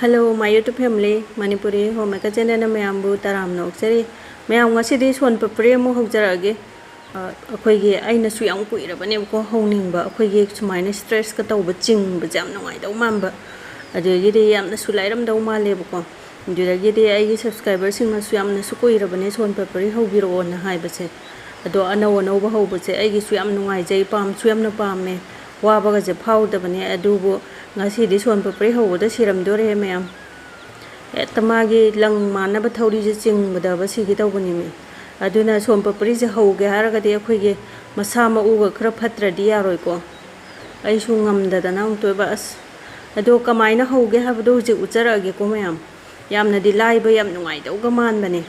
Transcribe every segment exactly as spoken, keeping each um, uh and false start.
Hello, my YouTube family, Manipuri Homemaker channelꯅ ꯃꯌꯥꯝꯕꯨ ꯇꯔꯥꯝꯅ ꯑꯣꯛꯆꯔꯤ꯫ ꯃꯌꯥꯝ, ꯉꯁꯤꯗꯤ ꯁꯣꯟ ꯄꯄ꯭ꯔꯤ ꯑꯃꯨꯛ ꯍꯧꯖꯔꯛꯑꯒꯦ꯫ ꯑ, ꯑꯩꯈꯣꯏꯒꯤ, ꯑꯩꯅꯁꯨ ꯌꯥꯝ ꯀꯨꯏꯔꯕꯅꯦꯕꯀꯣ ꯍꯧꯅꯤꯡꯕ, ꯑꯩꯈꯣꯏꯒꯤ ꯁꯨꯃꯥꯏꯅ stressꯀ ꯇꯧꯕ ꯆꯤꯡꯕꯁꯦ ꯌꯥꯝ ꯅꯨꯡꯉꯥꯏꯗꯧ ꯃꯥꯟꯕ, ꯑꯗꯨꯗꯒꯤꯗꯤ ꯌꯥꯝꯅꯁꯨ ꯂꯥꯏꯔꯝꯗꯧ ꯃꯥꯜꯂꯦꯕꯀꯣ꯫ ꯑꯗꯨꯗꯒꯤꯗꯤ ꯑꯩꯒꯤ subscriberꯁꯤꯡꯅꯁꯨ ꯌꯥꯝꯅꯁꯨ ꯀꯨꯏꯔꯕꯅꯦ ꯁꯣꯟ ꯄꯄ꯭ꯔꯤ ꯍꯧꯕꯤꯔꯛꯑꯣꯅ ꯍꯥꯏꯕꯁꯦ꯫ ꯑꯗꯣ ꯑꯅꯧ ꯑꯅꯧꯕ ꯍꯧꯕꯁꯦ ꯑꯩꯒꯤꯁꯨ ꯌꯥꯝ ꯅꯨꯡꯉꯥꯏꯖꯩ, ꯄꯥꯝꯁꯨ ꯌꯥꯝꯅ ꯄꯥꯝꯃꯦ, ꯋꯥꯕꯒꯁꯦ ꯐꯥꯎꯗꯕꯅꯦ꯫ ꯑꯗꯨꯕꯨ ꯉꯁꯤꯗꯤ ꯁꯣꯟ ꯄꯄ꯭ꯔꯤ ꯍꯧꯕꯗ ꯁꯤꯔꯝꯗꯣꯔꯦ ꯃꯌꯥꯝ꯫ ꯍꯦꯛꯇ ꯃꯥꯒꯤ ꯂꯪ ꯃꯥꯟꯅꯕ ꯊꯧꯔꯤꯁꯦ ꯆꯤꯡꯕꯗꯕ ꯁꯤꯒꯦ ꯇꯧꯕꯅꯤꯃꯤ꯫ ꯑꯗꯨꯅ ꯁꯣꯟ ꯄꯄ꯭ꯔꯤꯁꯦ ꯍꯧꯒꯦ ꯍꯥꯏꯔꯒꯗꯤ ꯑꯩꯈꯣꯏꯒꯤ ꯃꯁꯥ ꯃꯎꯒ ꯈꯔ ꯐꯠꯇ꯭ꯔꯗꯤ ꯌꯥꯔꯣꯏꯀꯣ꯫ ꯑꯩꯁꯨ ꯉꯝꯗꯗꯅ ꯑꯃꯨꯛꯇꯣꯏꯕ ꯑꯁ꯫ ꯑꯗꯣ ꯀꯃꯥꯏꯅ ꯍꯧꯒꯦ ꯍꯥꯏꯕꯗꯣ ꯍꯧꯖꯤꯛ ꯎꯠꯆꯔꯛꯑꯒꯦꯀꯣ ꯃꯌꯥꯝ꯫ ꯌꯥꯝꯅꯗꯤ ꯂꯥꯏꯕ, ꯌꯥꯝ ꯅꯨꯡꯉꯥꯏꯗꯧꯒ ꯃꯥꯟꯕꯅꯦ꯫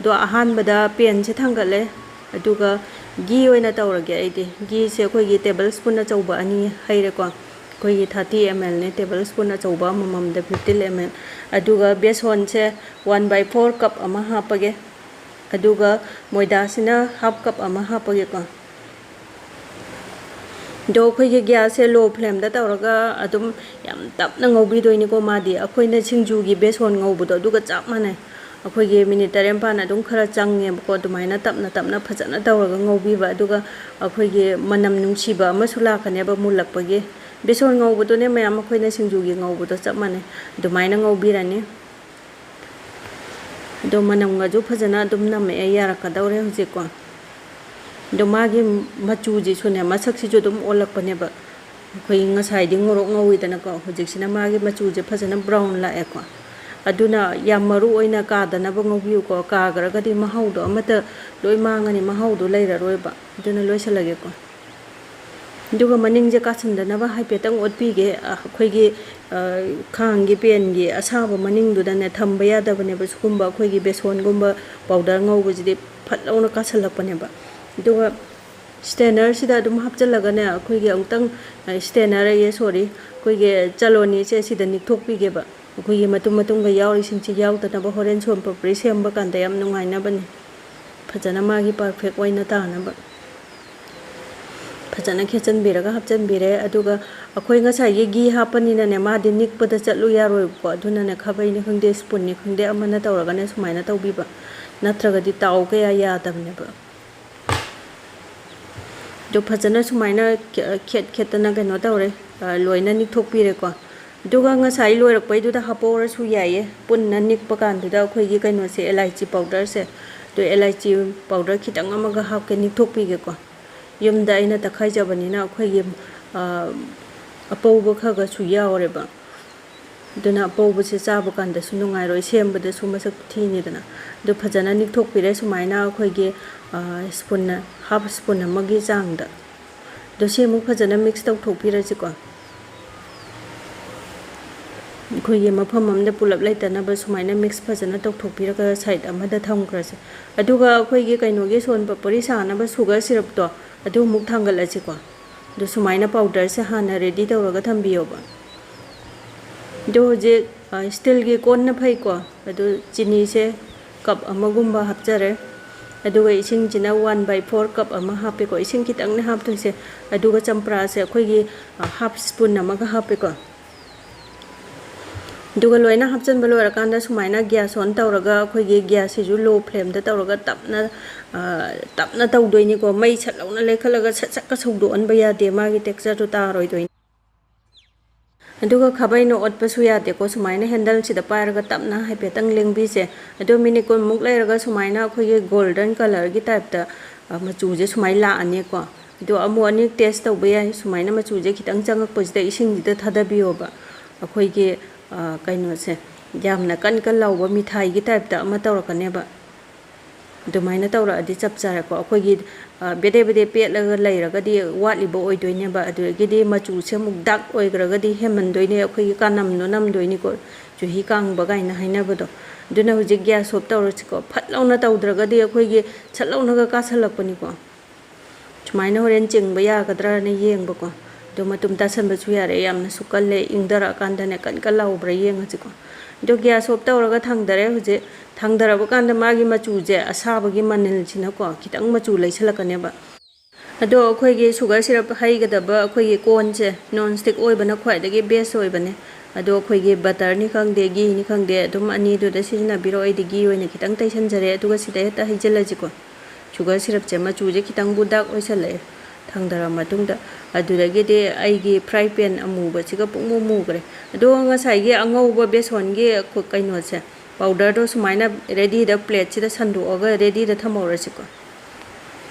ꯑꯗꯣ ꯑꯍꯥꯟꯕꯗ panꯁꯦ ꯊꯥꯡꯒꯠꯂꯦ, ꯑꯗꯨꯒ ghee ꯑꯣꯏꯅ ꯇꯧꯔꯒꯦ ꯑꯩꯗꯤ꯫ Gheeꯁꯦ ꯑꯩꯈꯣꯏꯒꯤ table spoon ꯑꯆꯧꯕ ꯑꯅꯤ ꯍꯩꯔꯦꯀꯣ꯫ ꯑꯩꯈꯣꯏꯒꯤ thirty mlꯅꯦ, table spoon ꯑꯆꯧꯕ ꯑꯃꯃꯝꯗ fifteen ml꯫ ꯑꯗꯨꯒ ꯕꯦꯁꯣꯟꯁꯦ one by four cup ꯑꯃ ꯍꯥꯞꯄꯒꯦ꯫ ꯑꯗꯨꯒ ꯃꯣꯏꯗꯥꯁꯤꯅ half cup ꯑꯃ ꯍꯥꯞꯄꯒꯦꯀꯣ꯫ ꯑꯗꯣ ꯑꯩꯈꯣꯏꯒꯤ gasꯁꯦ low flameꯗ ꯇꯧꯔꯒ ꯑꯗꯨꯝ ꯌꯥꯝ ꯇꯞꯅ ꯉꯧꯕꯤꯗꯣꯏꯅꯤꯀꯣ꯫ ꯃꯥꯗꯤ ꯑꯩꯈꯣꯏꯅ ꯁꯤꯡꯖꯨꯒꯤ ꯕꯦꯁꯣꯟ ꯉꯧꯕꯗꯣ ꯑꯗꯨꯒ ꯆꯞ ꯃꯥꯟꯅꯩ꯫ ꯑꯩꯈꯣꯏꯒꯤ minute ꯇꯔꯦꯠ ꯅꯤꯄꯥꯟ ꯑꯗꯨꯝ ꯈꯔ ꯆꯪꯉꯦꯕꯀꯣ꯫ ꯑꯗꯨꯃꯥꯏꯅ ꯇꯞꯅ ꯇꯞꯅ ꯐꯖꯅ ꯇꯧꯔꯒ ꯉꯧꯕꯤꯕ, ꯑꯗꯨꯒ ꯑꯩꯈꯣꯏꯒꯤ ꯃꯅꯝ ꯅꯨꯡꯁꯤꯕ ꯑꯃꯁꯨ ꯂꯥꯛꯀꯅꯦꯕ ꯃꯨꯜꯂꯛꯄꯒꯤ꯫ ꯕꯦꯁꯣꯟ ꯉꯧꯕꯗꯨꯅꯦ ꯃꯌꯥꯝ ꯑꯩꯈꯣꯏꯅ ꯁꯤꯡꯖꯨꯒꯤ ꯉꯧꯕꯗꯣ ꯆꯞ ꯃꯥꯟꯅꯩ꯫ ꯑꯗꯨꯃꯥꯏꯅ ꯉꯧꯕꯤꯔꯅꯤ꯫ ꯑꯗꯣ ꯃꯅꯝꯒꯁꯨ ꯐꯖꯅ ꯑꯗꯨꯝ ꯅꯝꯃꯛꯑꯦ, ꯌꯥꯔꯛꯀꯗꯧꯔꯦ ꯍꯧꯖꯤꯛꯀꯣ꯫ ꯑꯗꯣ ꯃꯥꯒꯤ ꯃꯆꯨꯁꯤꯁꯨꯅꯦ, ꯃꯁꯛꯁꯤꯁꯨ ꯑꯗꯨꯝ ꯑꯣꯜꯂꯛꯄꯅꯦꯕ꯫ ꯑꯩꯈꯣꯏ ꯉꯁꯥꯏꯗꯤ ꯉꯧꯔꯣꯛ ꯉꯧꯋꯤꯗꯅꯀꯣ, ꯍꯧꯖꯤꯛꯁꯤꯅ ꯃꯥꯒꯤ ꯃꯆꯨꯁꯦ ꯐꯖꯅ brown ꯂꯥꯛꯑꯦꯀꯣ꯫ ꯑꯗꯨꯅ ꯌꯥꯝ ꯃꯔꯨ ꯑꯣꯏꯅ ꯀꯥꯗꯅꯕ ꯉꯧꯕꯤꯌꯨꯀꯣ, ꯀꯥꯈ꯭ꯔꯒꯗꯤ ꯃꯍꯥꯎꯗꯣ ꯑꯃꯠꯇ ꯂꯣꯏ ꯃꯥꯡꯉꯅꯤ, ꯃꯍꯥꯎꯗꯣ ꯂꯩꯔꯔꯣꯏꯕ꯫ ꯑꯗꯨꯅ ꯂꯣꯏꯁꯤꯜꯂꯒꯦꯀꯣ꯫ ꯑꯗꯨꯒ ꯃꯅꯤꯡꯁꯦ ꯀꯥꯁꯟꯗꯅꯕ ꯍꯥꯏꯐꯦꯠꯇꯪ ꯑꯣꯠꯄꯤꯒꯦ꯫ ꯑ, ꯑꯩꯈꯣꯏꯒꯤ, ꯑ, ꯈꯥꯡꯒꯤ panꯒꯤ ꯑꯁꯥꯕ ꯃꯅꯤꯡꯗꯨꯗꯅꯦ ꯊꯝꯕ ꯌꯥꯗꯕꯅꯦꯕ꯫ ꯁꯤꯒꯨꯝꯕ ꯑꯩꯈꯣꯏꯒꯤ ꯕꯦꯁꯣꯟꯒꯨꯝꯕ powder ꯉꯧꯕꯁꯤꯗꯤ ꯐꯠ ꯂꯥꯎꯅ ꯀꯥꯁꯜꯂꯛꯄꯅꯦꯕ꯫ ꯑꯗꯨꯒ strainerꯁꯤꯗ ꯑꯗꯨꯝ ꯍꯥꯞꯆꯤꯜꯂꯒꯅꯦ, ꯑꯩꯈꯣꯏꯒꯤ ꯑꯃꯨꯛꯇꯪ, ꯑ, strainer ꯑꯌꯦ, sorry, ꯑꯩꯈꯣꯏꯒꯤ ꯆꯂꯣꯅꯤꯁꯦ ꯁꯤꯗ ꯅꯤꯛꯊꯣꯛꯄꯤꯒꯦꯕ꯫ ꯑꯩꯈꯣꯏꯒꯤ ꯃꯇꯨꯝ ꯃꯇꯨꯝꯒ ꯌꯥꯎꯔꯤꯁꯤꯡꯁꯤ ꯌꯥꯎꯗꯅꯕ ꯍꯣꯔꯦꯟ ꯁꯣꯟ ꯄꯄ꯭ꯔꯤ ꯁꯦꯝꯕ ꯀꯥꯟꯗ ꯌꯥꯝ ꯅꯨꯡꯉꯥꯏꯅꯕꯅꯤ꯫ ꯐꯖꯅ ꯃꯥꯒꯤ perfect ꯑꯣꯏꯅ ꯇꯥꯅꯕ꯫ ꯐꯖꯅ ꯈꯦꯠꯆꯟꯕꯤꯔꯒ ꯍꯥꯞꯆꯟꯕꯤꯔꯦ꯫ ꯑꯗꯨꯒ ꯑꯩꯈꯣꯏ ꯉꯁꯥꯏꯒꯤ ꯘꯤ ꯍꯥꯞꯄꯅꯤꯅꯅꯦ, ꯃꯥꯗꯤ ꯅꯤꯛꯄꯗ ꯆꯠꯂꯨ ꯌꯥꯔꯣꯏꯕꯀꯣ꯫ ꯑꯗꯨꯅꯅꯦ, ꯈꯥꯕꯩꯅꯦ ꯈꯪꯗꯦ, ꯁ꯭ꯄꯨꯟꯅꯦ ꯈꯪꯗꯦ, ꯑꯃꯅ ꯇꯧꯔꯒꯅꯦ ꯁꯨꯃꯥꯏꯅ ꯇꯧꯕꯤꯕ, ꯅꯠꯇ꯭ꯔꯒꯗꯤ ꯇꯥꯎ ꯀꯌꯥ ꯌꯥꯗꯕꯅꯦꯕ꯫ ꯑꯗꯨ ꯐꯖꯅ ꯁꯨꯃꯥꯏꯅ ꯈꯦꯠ ꯈꯦꯠꯇꯅ ꯀꯩꯅꯣ ꯇꯧꯔꯦ, ꯑ, ꯂꯣꯏꯅ ꯅꯤꯛꯊꯣꯛꯄꯤꯔꯦꯀꯣ꯫ ꯑꯗꯨꯒ ꯉꯁꯥꯏ ꯂꯣꯏꯔꯛꯄꯩꯗꯨꯗ ꯍꯥꯞꯄꯧꯔꯁꯨ ꯌꯥꯏꯌꯦ, ꯄꯨꯟꯅ ꯅꯤꯛꯄ ꯀꯥꯟꯗꯨꯗ ꯑꯩꯈꯣꯏꯒꯤ ꯀꯩꯅꯣꯁꯦ, ꯑꯦꯂꯥꯏꯆꯤ ꯄꯥꯎꯗꯔꯁꯦ꯫ ꯑꯗꯨ ꯑꯦꯂꯥꯏꯆꯤ ꯄꯥꯎꯗꯔ ꯈꯤꯇꯪ ꯑꯃꯒ ꯍꯥꯞꯀꯦ, ꯅꯤꯛꯊꯣꯛꯄꯤꯒꯦꯀꯣ꯫ ꯌꯨꯝꯗ ꯑꯩꯅ ꯇꯛꯈꯥꯏꯖꯕꯅꯤꯅ ꯑꯩꯈꯣꯏꯒꯤ, ꯑ, ꯑꯄꯧꯕ ꯈꯔ ꯈꯔꯁꯨ ꯌꯥꯎꯔꯦꯕ꯫ ꯑꯗꯨꯅ ꯑꯄꯧꯕꯁꯦ ꯆꯥꯕ ꯀꯥꯟꯗꯁꯨ ꯅꯨꯡꯉꯥꯏꯔꯣꯏ, ꯁꯦꯝꯕꯗꯁꯨ ꯃꯁꯛ ꯊꯤꯅꯤꯗꯅ꯫ ꯑꯗꯨ ꯐꯖꯅ ꯅꯤꯛꯊꯣꯛꯄꯤꯔꯦ ꯁꯨꯃꯥꯏꯅ ꯑꯩꯈꯣꯏꯒꯤ, ꯑ, ꯁ꯭ꯄꯨꯟꯅ, ꯍꯥꯐ ꯁ꯭ꯄꯨꯟ ꯑꯃꯒꯤ ꯆꯥꯡꯗ꯫ ꯑꯗꯨ ꯁꯤ ꯑꯃꯨꯛ ꯐꯖꯅ ꯃꯤꯛꯁ ꯇꯧꯊꯣꯛꯄꯤꯔꯁꯤꯀꯣ꯫ ꯑꯩꯈꯣꯏꯒꯤ ꯃꯐꯝ ꯑꯃꯗ ꯄꯨꯂꯞ ꯂꯩꯇꯅꯕ ꯁꯨꯃꯥꯏꯅ ꯃꯤꯛꯁ ꯐꯖꯅ ꯇꯧꯊꯣꯛꯄꯤꯔꯒ ꯁꯥꯏꯗ ꯑꯃꯗ ꯊꯝꯈ꯭ꯔꯁꯦ꯫ ꯑꯗꯨꯒ ꯑꯩꯈꯣꯏꯒꯤ ꯀꯩꯅꯣꯒꯤ ꯁꯣꯟ ꯄꯄꯔꯤ ꯁꯥꯅꯕ ꯁꯨꯒꯔ ꯁꯤꯔꯞꯇꯣ ꯑꯗꯨ ꯑꯃꯨꯛ ꯊꯥꯡꯒꯠꯂꯁꯤꯀꯣ꯫ ꯑꯗꯨ ꯁꯨꯃꯥꯏꯅ ꯄꯥꯎꯗꯔꯁꯦ ꯍꯥꯟꯅ ꯔꯦꯗꯤ ꯇꯧꯔꯒ ꯊꯝꯕꯤꯌꯣꯕ꯫ ꯑꯗꯨ ꯍꯧꯖꯤꯛ, ꯑ, ꯁ꯭ꯇꯤꯜꯒꯤ ꯀꯣꯟꯅ ꯐꯩꯀꯣ꯫ ꯑꯗꯨ ꯆꯤꯅꯤꯁꯦ ꯀꯞ ꯑꯃꯒꯨꯝꯕ ꯍꯥꯞꯆꯔꯦ꯫ ꯑꯗꯨꯒ ꯏꯁꯤꯡꯁꯤꯅ one by four ꯀꯞ ꯑꯃ ꯍꯥꯞꯄꯦꯀꯣ꯫ ꯏꯁꯤꯡ ꯈꯤꯇꯪꯅꯦ ꯍꯥꯞꯇꯣꯏꯁꯦ꯫ ꯑꯗꯨꯒ ꯆꯝꯄ꯭ꯔꯥꯁꯦ ꯑꯩꯈꯣꯏꯒꯤ, ꯑ, ꯍꯥꯐ ꯁ꯭ꯄꯨꯟ ꯑꯃꯒ ꯍꯥꯞꯄꯦꯀꯣ꯫ ꯑꯗꯨꯒ ꯂꯣꯏꯅ ꯍꯥꯞꯆꯤꯟꯕ ꯂꯣꯏꯔꯀꯥꯟꯗ ꯁꯨꯃꯥꯏꯅ ꯒ꯭ꯌꯥꯁ ꯑꯣꯟ ꯇꯧꯔꯒ ꯑꯩꯈꯣꯏꯒꯤ ꯒ꯭ꯌꯥꯁꯁꯤꯁꯨ ꯂꯣ ꯐ꯭ꯂꯦꯝꯗ ꯇꯧꯔꯒ ꯇꯞꯅ, ꯑ, ꯇꯞꯅ ꯇꯧꯗꯣꯏꯅꯤꯀꯣ꯫ ꯃꯩ ꯁꯠ ꯂꯥꯎꯅ ꯂꯩꯈꯠꯂꯒ ꯁꯠ ꯁꯠꯀ ꯁꯧꯗꯣꯛꯍꯟꯕ ꯌꯥꯗꯦ, ꯃꯥꯒꯤ ꯇꯦꯛꯁꯆꯔꯗꯨ ꯇꯥꯔꯣꯏꯗꯣꯏꯅꯤ꯫ ꯑꯗꯨꯒ ꯈꯥꯕꯩꯅ ꯑꯣꯠꯄꯁꯨ ꯌꯥꯗꯦꯀꯣ, ꯁꯨꯃꯥꯏꯅ ꯍꯦꯟꯗꯜꯁꯤꯗ ꯄꯥꯏꯔꯒ ꯇꯞꯅ ꯍꯥꯏꯐꯦꯠꯇꯪ ꯂꯦꯡꯕꯤꯁꯦ꯫ ꯑꯗꯣ ꯃꯤꯅꯤꯠ ꯀꯨꯟꯃꯨꯛ ꯂꯩꯔꯒ ꯁꯨꯃꯥꯏꯅ ꯑꯩꯈꯣꯏꯒꯤ ꯒꯣꯜꯗꯟ ꯀꯂꯔꯒꯤ ꯇꯥꯏꯞꯇ, ꯑ, ꯃꯆꯨꯁꯦ ꯁꯨꯃꯥꯏꯅ ꯂꯥꯛꯑꯅꯤꯀꯣ꯫ ꯑꯗꯣ ꯑꯃꯨꯛ ꯑꯅꯤꯔꯛ ꯇꯦꯁ ꯇꯧꯕ ꯌꯥꯏ꯫ ꯁꯨꯃꯥꯏꯅ ꯃꯆꯨꯁꯦ ꯈꯤꯇꯪ ꯆꯪꯉꯛꯄꯁꯤꯗ ꯏꯁꯤꯡꯁꯤꯗ ꯊꯥꯗꯕꯤꯌꯣꯕ꯫ ꯑꯩꯈꯣꯏꯒꯤ, ꯑ, ꯀꯩꯅꯣꯁꯦ ꯌꯥꯝꯅ ꯀꯟ ꯀꯟ ꯂꯥꯎꯕ ꯃꯤꯊꯥꯏꯒꯤ ꯇꯥꯏꯞꯇ ꯑꯃ ꯇꯧꯔꯛꯀꯅꯦꯕ꯫ ꯑꯗꯨꯃꯥꯏꯅ ꯇꯧꯔꯛꯑꯗꯤ ꯆꯞ ꯆꯥꯔꯦꯀꯣ꯫ ꯑꯩꯈꯣꯏꯒꯤ, ꯑ, ꯕꯦꯗꯦ ꯕꯦꯗꯦ ꯄꯦꯠꯂꯒ ꯂꯩꯔꯒꯗꯤ ꯋꯥꯠꯂꯤꯕ ꯑꯣꯏꯗꯣꯏꯅꯦꯕ꯫ ꯑꯗꯨꯗꯒꯤꯗꯤ ꯃꯆꯨꯁꯦ ꯑꯃꯨꯛ ꯗꯥꯛ ꯑꯣꯏꯈ꯭ꯔꯒꯗꯤ ꯍꯦꯟꯃꯟꯗꯣꯏꯅꯦ, ꯑꯩꯈꯣꯏꯒꯤ ꯀꯥꯅꯝꯗꯣ ꯅꯝꯗꯣꯏꯅꯤꯀꯣ, ꯆꯨꯍꯤ ꯀꯥꯡꯕ ꯀꯥꯏꯅ ꯍꯥꯏꯅꯕꯗꯣ꯫ ꯑꯗꯨꯅ ꯍꯧꯖꯤꯛ ꯒ꯭ꯌꯥꯁ ꯑꯣꯐ ꯇꯧꯔꯁꯤꯀꯣ꯫ ꯐꯠ ꯂꯥꯎꯅ ꯇꯧꯗ꯭ꯔꯒꯗꯤ ꯑꯩꯈꯣꯏꯒꯤ ꯁꯠ ꯂꯥꯎꯅꯒ ꯀꯥꯁꯜꯂꯛꯄꯅꯤꯀꯣ꯫ ꯁꯨꯃꯥꯏꯅ ꯍꯣꯔꯦꯟ ꯆꯤꯡꯕ ꯌꯥꯒꯗ꯭ꯔꯥꯅ ꯌꯦꯡꯕꯀꯣ꯫ ꯑꯗꯣ ꯃꯇꯨꯝ ꯇꯥꯁꯟꯕꯁꯨ ꯌꯥꯔꯦ, ꯌꯥꯝꯅꯁꯨ ꯀꯜꯂꯦ, ꯏꯪꯊꯔꯛꯑꯀꯥꯟꯗꯅꯦ ꯀꯟ ꯀꯟ ꯂꯥꯎꯕ꯭ꯔꯥ ꯌꯦꯡꯉꯁꯤꯀꯣ꯫ ꯑꯗꯣ ꯒ꯭ꯌꯥꯁ ꯑꯣꯐ ꯇꯧꯔꯒ ꯊꯥꯡꯗꯔꯦ ꯍꯧꯖꯤꯛ꯫ ꯊꯥꯡꯗꯔꯕ ꯀꯥꯟꯗ ꯃꯥꯒꯤ ꯃꯆꯨꯁꯦ, ꯑꯁꯥꯕꯒꯤ ꯃꯅꯤꯜꯁꯤꯅꯀꯣ ꯈꯤꯇꯪ ꯃꯆꯨ ꯂꯩꯁꯜꯂꯛꯀꯅꯦꯕ꯫ ꯑꯗꯣ ꯑꯩꯈꯣꯏꯒꯤ sugar syrup ꯍꯩꯒꯗꯕ ꯑꯩꯈꯣꯏꯒꯤ ꯀꯣꯟꯁꯦ non stick ꯑꯣꯏꯕꯅ ꯈ꯭ꯋꯥꯏꯗꯒꯤ best ꯑꯣꯏꯕꯅꯦ꯫ ꯑꯗꯣ ꯑꯩꯈꯣꯏꯒꯤ butterꯅꯤ ꯈꯪꯗꯦ, gheeꯅꯤ ꯈꯪꯗꯦ, ꯑꯗꯨꯝ ꯑꯅꯤꯗꯨꯗ ꯁꯤꯖꯤꯟꯅꯕꯤꯔꯣ꯫ ꯑꯩꯗꯤ ghee ꯑꯣꯏꯅ ꯈꯤꯇꯪ ꯇꯩꯁꯟꯖꯔꯦ꯫ ꯑꯗꯨꯒ ꯁꯤꯗ ꯍꯦꯛꯇ ꯍꯩꯖꯤꯜꯂꯁꯤꯀꯣ꯫ Sugar syrupꯁꯦ ꯃꯆꯨꯁꯦ ꯈꯤꯇꯪ dark ꯑꯣꯏꯁꯜꯂꯛꯑꯦ ꯊꯥꯡꯗꯔ ꯃꯇꯨꯡꯗ꯫ ꯑꯗꯨꯗꯒꯤꯗꯤ ꯑꯩꯒꯤ fry pan ꯑꯃꯨꯕꯁꯤꯒ ꯄꯨꯡꯃꯨ ꯃꯨꯈ꯭ꯔꯦ꯫ ꯑꯗꯣ ꯉꯁꯥꯏꯒꯤ ꯑꯉꯧꯕ ꯕꯦꯁꯣꯟꯒꯤ ꯀꯩꯅꯣꯁꯦ, powderꯗꯣ ꯁꯨꯃꯥꯏꯅ readyꯗ plateꯁꯤꯗ ꯁꯟꯗꯣꯛꯑꯒ readyꯗ ꯊꯝꯍꯧꯔꯁꯤꯀꯣ꯫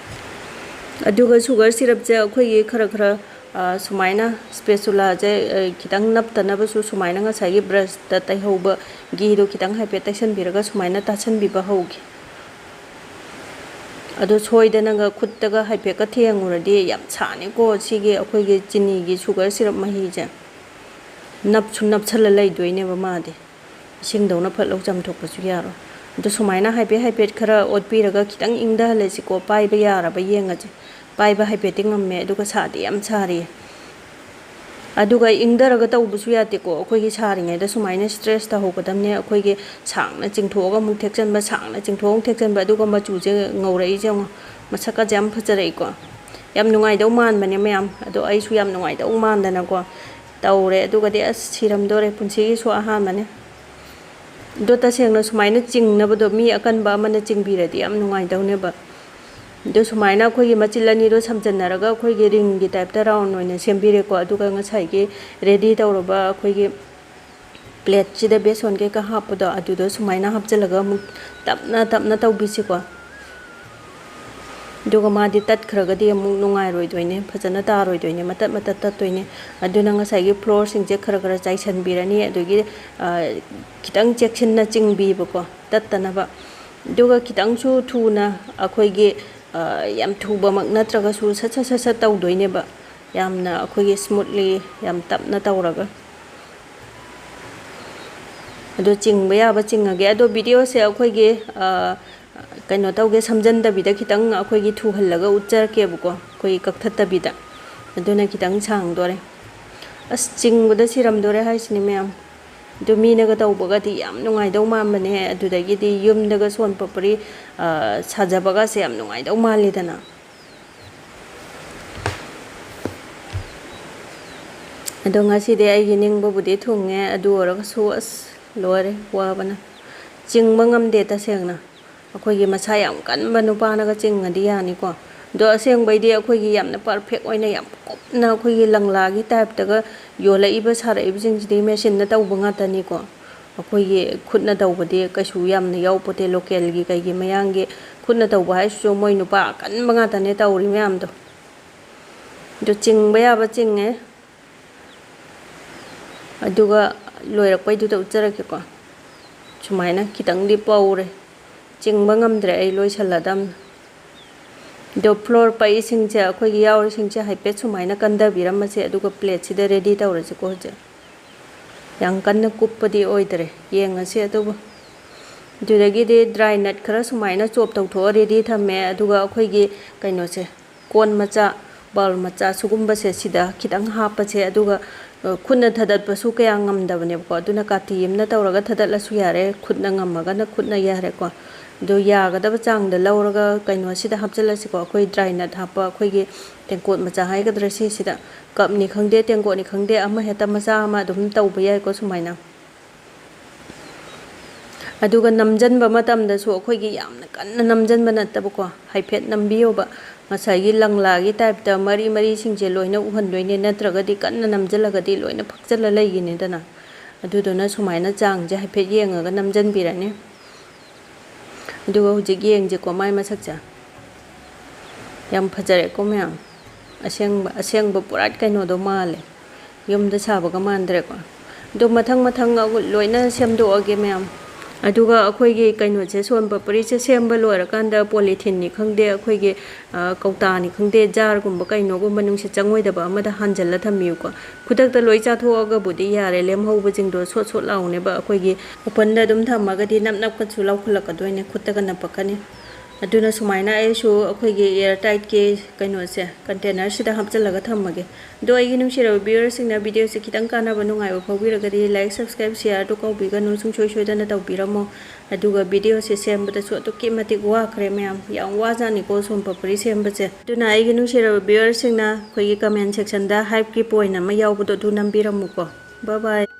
ꯑꯗꯨꯒ sugar syrupꯁꯦ ꯑꯩꯈꯣꯏꯒꯤ ꯈꯔ ꯈꯔ, ꯑ, ꯁꯨꯃꯥꯏꯅ spatulaꯁꯦ, ꯑ, ꯈꯤꯇꯪ ꯅꯞꯇꯅꯕꯁꯨ ꯁꯨꯃꯥꯏꯅ ꯉꯁꯥꯏꯒꯤ brushꯇ ꯇꯩꯍꯧꯕ gheeꯗꯣ ꯈꯤꯇꯪ ꯍꯥꯏꯐꯦꯠ ꯇꯩꯁꯟꯕꯤꯔꯒ ꯁꯨꯃꯥꯏꯅ ꯇꯥꯁꯟꯕꯤꯕ ꯍꯧꯒꯦ꯫ ꯑꯗꯣ ꯁꯣꯏꯗꯅꯒ ꯈꯨꯠꯇꯒ ꯍꯥꯏꯐꯦꯠꯀ ꯊꯦꯡꯉꯨꯔꯗꯤ ꯌꯥꯝ ꯁꯥꯅꯤꯀꯣ ꯁꯤꯒꯤ ꯑꯩꯈꯣꯏꯒꯤ ꯆꯤꯅꯤꯒꯤ sugar syrup ꯃꯍꯤꯁꯦ꯫ ꯅꯞꯁꯨ ꯅꯞꯁꯜꯂ ꯂꯩꯗꯣꯏꯅꯦꯕ ꯃꯥꯗꯤ꯫ ꯏꯁꯤꯡꯗꯧꯅ ꯐꯠ ꯂꯧ ꯆꯥꯝꯊꯣꯛꯄꯁꯨ ꯌꯥꯔꯣꯏ꯫ ꯑꯗꯣ ꯁꯨꯃꯥꯏꯅ ꯍꯥꯏꯐꯦꯠ ꯍꯥꯏꯐꯦꯠ ꯈꯔ ꯑꯣꯠꯄꯤꯔꯒ ꯈꯤꯇꯪ ꯏꯪꯊꯍꯜꯂꯁꯤꯀꯣ꯫ ꯄꯥꯏꯕ ꯌꯥꯔꯕ ꯌꯦꯡꯉꯁꯦ꯫ ꯄꯥꯏꯕ ꯍꯥꯏꯐꯦꯠꯇꯤ ꯉꯝꯃꯦ, ꯑꯗꯨꯒ ꯁꯥꯗꯤ ꯌꯥꯝ ꯁꯥꯔꯤꯌꯦ꯫ ꯑꯗꯨꯒ ꯏꯪꯊꯔꯒ ꯇꯧꯕꯁꯨ ꯌꯥꯗꯦꯀꯣ꯫ ꯑꯩꯈꯣꯏꯒꯤ ꯁꯥꯔꯤꯉꯩꯗ ꯁꯨꯃꯥꯏꯅ stress ꯇꯧꯍꯧꯒꯗꯕꯅꯦ꯫ ꯑꯩꯈꯣꯏꯒꯤ ꯁꯥꯡꯅ ꯆꯤꯡꯊꯣꯛꯑꯒ ꯑꯃꯨꯛ ꯊꯦꯛꯆꯟꯕ, ꯁꯥꯡꯅ ꯆꯤꯡꯊꯣꯛꯑꯒ ꯑꯃꯨꯛ ꯊꯦꯛꯆꯟꯕ, ꯑꯗꯨꯒ ꯃꯆꯨꯁꯦ ꯉꯧꯔꯛꯏꯁꯦ ꯌꯦꯡꯉꯣ꯫ ꯃꯁꯛꯀꯁꯦ ꯌꯥꯝ ꯐꯖꯔꯛꯏꯀꯣ꯫ ꯌꯥꯝ ꯅꯨꯡꯉꯥꯏꯗꯧ ꯃꯥꯟꯕꯅꯦ ꯃꯌꯥꯝ꯫ ꯑꯗꯣ ꯑꯩꯁꯨ ꯌꯥꯝ ꯅꯨꯡꯉꯥꯏꯗꯧ ꯃꯥꯟꯗꯅꯀꯣ ꯇꯧꯔꯦ꯫ ꯑꯗꯨꯒꯗꯤ ꯑꯁ, ꯁꯤꯔꯝꯗꯣꯔꯦ, ꯄꯨꯟꯁꯤꯒꯤꯁꯨ ꯑꯍꯥꯟꯕꯅꯦ꯫ ꯑꯗꯣ ꯇꯁꯦꯡꯅ ꯁꯨꯃꯥꯏꯅ ꯆꯤꯡꯅꯕꯗꯣ ꯃꯤ ꯑꯀꯟꯕ ꯑꯃꯅ ꯆꯤꯡꯕꯤꯔꯗꯤ ꯌꯥꯝ ꯅꯨꯡꯉꯥꯏꯗꯧꯅꯦꯕ꯫ ꯑꯗꯣ ꯁꯨꯃꯥꯏꯅ ꯑꯩꯈꯣꯏꯒꯤ ꯃꯆꯤꯜ ꯑꯅꯤꯗꯣ ꯁꯝꯖꯟꯅꯔꯒ ꯑꯩꯈꯣꯏꯒꯤ ringꯒꯤ typeꯇ round ꯑꯣꯏꯅ ꯁꯦꯝꯕꯤꯔꯦꯀꯣ꯫ ꯑꯗꯨꯒ ꯉꯁꯥꯏꯒꯤ ready ꯇꯧꯔꯕ ꯑꯩꯈꯣꯏꯒꯤ plateꯁꯤꯗ ꯕꯦꯁꯣꯟ ꯀꯩꯀꯥ ꯍꯥꯞꯄꯗꯣ, ꯑꯗꯨꯗꯣ ꯁꯨꯃꯥꯏꯅ ꯍꯥꯞꯆꯤꯜꯂꯒ ꯑꯃꯨꯛ ꯇꯞꯅ ꯇꯞꯅ ꯇꯧꯕꯤꯁꯤꯀꯣ꯫ ꯑꯗꯨꯒ ꯃꯥꯗꯤ ꯇꯠꯈ꯭ꯔꯒꯗꯤ ꯑꯃꯨꯛ ꯅꯨꯡꯉꯥꯏꯔꯣꯏꯗꯣꯏꯅꯦ, ꯐꯖꯅ ꯇꯥꯔꯣꯏꯗꯣꯏꯅꯦ, ꯃꯇꯠ ꯃꯇꯠ ꯇꯠꯇꯣꯏꯅꯦ꯫ ꯑꯗꯨꯅ ꯉꯁꯥꯏꯒꯤ flourꯁꯤꯡꯁꯦ ꯈꯔ ꯈꯔ ꯆꯥꯏꯁꯟꯕꯤꯔꯅꯤ꯫ ꯑꯗꯨꯒꯤ, ꯑ, ꯈꯤꯇꯪ ꯆꯦꯛꯁꯤꯟꯅ ꯆꯤꯡꯕꯤꯕꯀꯣ, ꯇꯠꯇꯅꯕ꯫ ꯑꯗꯨꯒ ꯈꯤꯇꯪꯁꯨ ꯊꯨꯅ ꯑꯩꯈꯣꯏꯒꯤ, ꯑ, ꯌꯥꯝ ꯊꯨꯕꯃꯛ ꯅꯠꯇ꯭ꯔꯒꯁꯨ ꯁꯠ ꯁꯠ ꯁꯠ ꯁꯠ ꯇꯧꯗꯣꯏꯅꯦꯕ, ꯌꯥꯝꯅ ꯑꯩꯈꯣꯏꯒꯤ smoothly, ꯌꯥꯝ ꯇꯞꯅ ꯇꯧꯔꯒ꯫ ꯑꯗꯣ ꯆꯤꯡꯕ ꯌꯥꯕ ꯆꯤꯡꯉꯒꯦ꯫ ꯑꯗꯣ videoꯁꯦ ꯑꯩꯈꯣꯏꯒꯤ, ꯑ, ꯀꯩꯅꯣ ꯇꯧꯒꯦ, ꯁꯝꯖꯟꯗꯕꯤꯗ ꯈꯤꯇꯪ ꯑꯩꯈꯣꯏꯒꯤ ꯊꯨꯍꯜꯂꯒ ꯎꯠꯆꯔꯛꯀꯦꯕꯀꯣ, ꯑꯩꯈꯣꯏꯒꯤ ꯀꯛꯊꯠꯇꯕꯤꯗ꯫ ꯑꯗꯨꯅ ꯈꯤꯇꯪ ꯁꯥꯡꯗꯣꯔꯦ꯫ ꯑꯁ, ꯆꯤꯡꯕꯗ ꯁꯤꯔꯝꯗꯣꯔꯦ ꯍꯥꯏꯁꯤꯅꯤ ꯃꯌꯥꯝ꯫ ꯑꯗꯨ ꯃꯤꯅꯒ ꯇꯧꯕꯒꯗꯤ ꯌꯥꯝ ꯅꯨꯡꯉꯥꯏꯗꯧ ꯃꯥꯟꯕꯅꯦ꯫ ꯑꯗꯨꯗꯒꯤꯗꯤ ꯌꯨꯝꯗꯒ ꯁꯣꯟ ꯄꯄ꯭ꯔꯤ, ꯑ, ꯁꯥꯖꯕꯒꯁꯦ ꯌꯥꯝ ꯅꯨꯡꯉꯥꯏꯗꯧ ꯃꯥꯜꯂꯤꯗꯅ꯫ ꯑꯗꯣ ꯉꯁꯤꯗꯤ ꯑꯩꯒꯤ ꯅꯤꯡꯕꯕꯨꯗꯤ ꯊꯨꯡꯉꯦ, ꯑꯗꯨ ꯑꯣꯏꯔꯒꯁꯨ ꯑꯁ ꯂꯣꯏꯔꯦ ꯋꯥꯕꯅ꯫ ꯆꯤꯡꯕ ꯉꯝꯗꯦ ꯇꯁꯦꯡꯅ꯫ ꯑꯩꯈꯣꯏꯒꯤ ꯃꯁꯥ ꯌꯥꯝ ꯀꯟꯕ ꯅꯨꯄꯥꯅꯒ ꯆꯤꯡꯉꯗꯤ ꯌꯥꯅꯤꯀꯣ꯫ ꯑꯗꯣ ꯑꯁꯦꯡꯕꯩꯗꯤ ꯑꯩꯈꯣꯏꯒꯤ ꯌꯥꯝꯅ perfect ꯑꯣꯏꯅ ꯌꯥꯝ ꯀꯨꯞꯅ ꯑꯩꯈꯣꯏꯒꯤ ꯂꯪꯂꯥꯒꯤ typeꯇꯒ ꯌꯣꯜꯂꯛꯏꯕ ꯁꯥꯔꯛꯏꯕꯁꯤꯡꯁꯤꯗꯤ machineꯅ ꯇꯧꯕ ꯉꯥꯛꯇꯅꯤꯀꯣ꯫ ꯑꯩꯈꯣꯏꯒꯤ ꯈꯨꯠꯅ ꯇꯧꯕꯗꯤ ꯀꯩꯁꯨ ꯌꯥꯝꯅ ꯌꯥꯎꯄꯣꯠꯇꯦ, localꯒꯤ ꯀꯩꯒꯤ ꯃꯌꯥꯡꯒꯤ ꯈꯨꯠꯅ ꯇꯧꯕ ꯍꯥꯏꯁꯤꯁꯨ ꯃꯣꯏ ꯅꯨꯄꯥ ꯑꯀꯟꯕ ꯉꯥꯛꯇꯅꯦ ꯇꯧꯔꯤ ꯃꯌꯥꯝꯗꯣ꯫ ꯑꯗꯨ ꯆꯤꯡꯕ ꯌꯥꯕ ꯆꯤꯡꯉꯦ꯫ ꯑꯗꯨꯒ ꯂꯣꯏꯔꯛꯄꯩꯗꯨꯗ ꯎꯠꯆꯔꯛꯀꯦꯀꯣ꯫ ꯁꯨꯃꯥꯏꯅ ꯈꯤꯇꯪꯗꯤ ꯄꯧꯔꯦ, ꯆꯤꯡꯕ ꯉꯝꯗ꯭ꯔꯦ, ꯑꯩ ꯂꯣꯏꯁꯜꯂꯗꯝꯅꯤ꯫ ꯑꯗꯣ floor ꯄꯛꯏꯁꯤꯡꯁꯦ, ꯑꯩꯈꯣꯏꯒꯤ ꯌꯥꯎꯔꯤꯁꯤꯡꯁꯦ ꯍꯥꯏꯐꯦꯠ ꯁꯨꯃꯥꯏꯅ ꯀꯟꯊꯕꯤꯔꯝꯃꯁꯦ, ꯑꯗꯨꯒ plateꯁꯤꯗ ready ꯇꯧꯔꯁꯤꯀꯣ꯫ ꯍꯧꯖꯤꯛ ꯌꯥꯝ ꯀꯟꯅ ꯀꯨꯞꯄꯗꯤ ꯑꯣꯏꯗ꯭ꯔꯦ, ꯌꯦꯡꯉꯁꯤ꯫ ꯑꯗꯨꯕꯨ ꯑꯗꯨꯗꯒꯤꯗꯤ dry nut ꯈꯔ ꯁꯨꯃꯥꯏꯅ chop ꯇꯧꯊꯣꯛꯑ ready ꯊꯝꯃꯦ꯫ ꯑꯗꯨꯒ ꯑꯩꯈꯣꯏꯒꯤ ꯀꯩꯅꯣꯁꯦ, cone ꯃꯆꯥ, bowl ꯃꯆꯥ ꯁꯤꯒꯨꯝꯕꯁꯦ ꯁꯤꯗ ꯈꯤꯇꯪ ꯍꯥꯞꯄꯁꯦ꯫ ꯑꯗꯨꯒ, ꯑ, ꯈꯨꯠꯅ ꯊꯗꯠꯄꯁꯨ ꯀꯌꯥ ꯉꯝꯗꯕꯅꯦꯕꯀꯣ, ꯑꯗꯨꯅ ꯀꯥꯇꯤ ꯑꯃꯅ ꯇꯧꯔꯒ ꯊꯗꯠꯂꯁꯨ ꯌꯥꯔꯦ, ꯈꯨꯠꯅ ꯉꯝꯃꯒꯅ ꯈꯨꯠꯅ ꯌꯥꯔꯦꯀꯣ꯫ ꯑꯗꯣ ꯌꯥꯒꯗꯕ ꯆꯥꯡꯗ ꯂꯧꯔꯒ ꯀꯩꯅꯣꯁꯤꯗ ꯍꯥꯞꯆꯤꯜꯂꯁꯤꯀꯣ꯫ ꯑꯩꯈꯣꯏ dry nut ꯍꯥꯞꯄ ꯑꯩꯈꯣꯏꯒꯤ ꯇꯦꯡꯀꯣꯠ ꯃꯆꯥ ꯍꯥꯏꯒꯗ꯭ꯔꯥ, ꯁꯤꯁꯤꯗ, cupꯅꯤ ꯈꯪꯗꯦ, ꯇꯦꯡꯀꯣꯠꯅꯤ ꯈꯪꯗꯦ, ꯑꯃ ꯍꯦꯛꯇ ꯃꯆꯥ ꯑꯃ ꯑꯗꯨꯝ ꯇꯧꯕ ꯌꯥꯏꯀꯣ ꯁꯨꯃꯥꯏꯅ꯫ ꯑꯗꯨꯒ ꯅꯝꯖꯟꯕ ꯃꯇꯝꯗꯁꯨ ꯑꯩꯈꯣꯏꯒꯤ ꯌꯥꯝꯅ ꯀꯟꯅ ꯅꯝꯖꯟꯕ ꯅꯠꯇꯕꯀꯣ, ꯍꯥꯏꯐꯦꯠ ꯅꯝꯕꯤꯌꯣꯕ꯫ ꯉꯁꯥꯏꯒꯤ ꯂꯪꯂꯥꯒꯤ typeꯇ ꯃꯔꯤ ꯃꯔꯤꯁꯤꯡꯁꯦ ꯂꯣꯏꯅ ꯎꯍꯟꯗꯣꯏꯅꯦ, ꯅꯠꯇ꯭ꯔꯒꯗꯤ ꯀꯟꯅ ꯅꯝꯖꯜꯂꯒꯗꯤ ꯂꯣꯏꯅ ꯐꯛꯆꯜꯂ ꯂꯩꯒꯤꯅꯤꯗꯅ꯫ ꯑꯗꯨꯗꯨꯅ ꯁꯨꯃꯥꯏꯅ ꯆꯥꯡꯁꯦ ꯍꯥꯏꯐꯦꯠ ꯌꯦꯡꯉꯒ ꯅꯝꯖꯟꯕꯤꯔꯅꯤ꯫ ꯑꯗꯨꯒ ꯍꯧꯖꯤꯛ ꯌꯦꯡꯁꯦꯀꯣ ꯃꯥꯏ ꯃꯁꯛꯁꯦ꯫ ꯌꯥꯝ ꯐꯖꯔꯦꯀꯣ ꯃꯌꯥꯝ꯫ ꯑꯁꯦꯡꯕ, ꯑꯁꯦꯡꯕ ꯄꯨꯔꯥ ꯀꯩꯅꯣꯗꯣ ꯃꯥꯜꯂꯦ꯫ ꯌꯨꯝꯗ ꯁꯥꯕꯒ ꯃꯥꯟꯗ꯭ꯔꯦꯀꯣ꯫ ꯑꯗꯣ ꯃꯊꯪ ꯃꯊꯪ ꯑꯃꯨꯛ ꯂꯣꯏꯅ ꯁꯦꯝꯗꯣꯛꯑꯒꯦ ꯃꯌꯥꯝ꯫ ꯑꯗꯨꯒ ꯑꯩꯈꯣꯏꯒꯤ ꯀꯩꯅꯣꯁꯦ, ꯁꯣꯟ ꯄꯄ꯭ꯔꯤꯁꯦ ꯁꯦꯝꯕ ꯂꯣꯏꯔꯀꯥꯟꯗ polytheneꯅꯤ ꯈꯪꯗꯦ, ꯑꯩꯈꯣꯏꯒꯤ, ꯑ, ꯀꯧꯇꯥꯅꯤ ꯈꯪꯗꯦ, jarꯒꯨꯝꯕ ꯀꯩꯅꯣꯒꯨꯝꯕ ꯅꯨꯡꯁꯤꯠ ꯆꯪꯉꯣꯏꯗꯕ ꯑꯃꯗ ꯍꯥꯟꯖꯜꯂ ꯊꯝꯕꯤꯌꯨꯀꯣ꯫ ꯈꯨꯗꯛꯇ ꯂꯣꯏ ꯆꯥꯊꯣꯛꯑꯒꯕꯨꯗꯤ ꯌꯥꯔꯦ, ꯂꯦꯝꯍꯧꯕꯁꯤꯡꯗꯣ ꯁꯣꯠ ꯁꯣꯠ ꯂꯥꯎꯅꯦꯕ꯫ ꯑꯩꯈꯣꯏꯒꯤ openꯗ ꯑꯗꯨꯝ ꯊꯝꯃꯒꯗꯤ ꯅꯞ ꯅꯞꯀꯁꯨ ꯂꯧꯈꯠꯂꯛꯀꯗꯣꯏꯅꯦ, ꯈꯨꯠꯇꯒ ꯅꯞꯄꯛꯀꯅꯤ꯫ ꯑꯗꯨꯅ ꯁꯨꯃꯥꯏꯅ ꯑꯩꯁꯨ ꯑꯩꯈꯣꯏꯒꯤ air tightꯀꯤ ꯀꯩꯅꯣꯁꯦ containerꯁꯤꯗ ꯍꯥꯞꯆꯤꯜꯂꯒ ꯊꯝꯃꯒꯦ꯫ ꯑꯗꯣ ꯑꯩꯒꯤ ꯅꯨꯡꯁꯤꯔꯕ viewerꯁꯤꯡꯅ videoꯁꯦ ꯈꯤꯇꯪ ꯀꯥꯟꯅꯕ ꯅꯨꯡꯉꯥꯏꯕ ꯐꯥꯎꯕꯤꯔꯒꯗꯤ like, subscribe, shareꯗꯨ ꯀꯥꯎꯕꯤꯒꯅꯨ, ꯁꯨꯡꯁꯣꯏ ꯁꯣꯏꯗꯅ ꯇꯧꯕꯤꯔꯝꯃꯣ꯫ ꯑꯗꯨꯒ videoꯁꯦ ꯁꯦꯝꯕꯗꯁꯨ ꯑꯗꯨꯛꯀꯤ ꯃꯇꯤꯛ ꯋꯥꯈ꯭ꯔꯦ ꯃꯌꯥꯝ, ꯌꯥꯝ ꯋꯥꯖꯥꯠꯅꯤꯀꯣ ꯁꯣꯟ ꯄꯥꯄ꯭ꯔꯤ ꯁꯦꯝꯕꯁꯦ꯫ ꯑꯗꯨꯅ ꯑꯩꯒꯤ ꯅꯨꯡꯁꯤꯔꯕ viewerꯁꯤꯡꯅ ꯑꯩꯈꯣꯏꯒꯤ comment sectionꯗ hypeꯀꯤ point ꯑꯃ ꯌꯥꯎꯕꯗꯣ ꯑꯗꯨ ꯅꯝꯕꯤꯔꯝꯃꯨꯀꯣ꯫ Bye bye꯫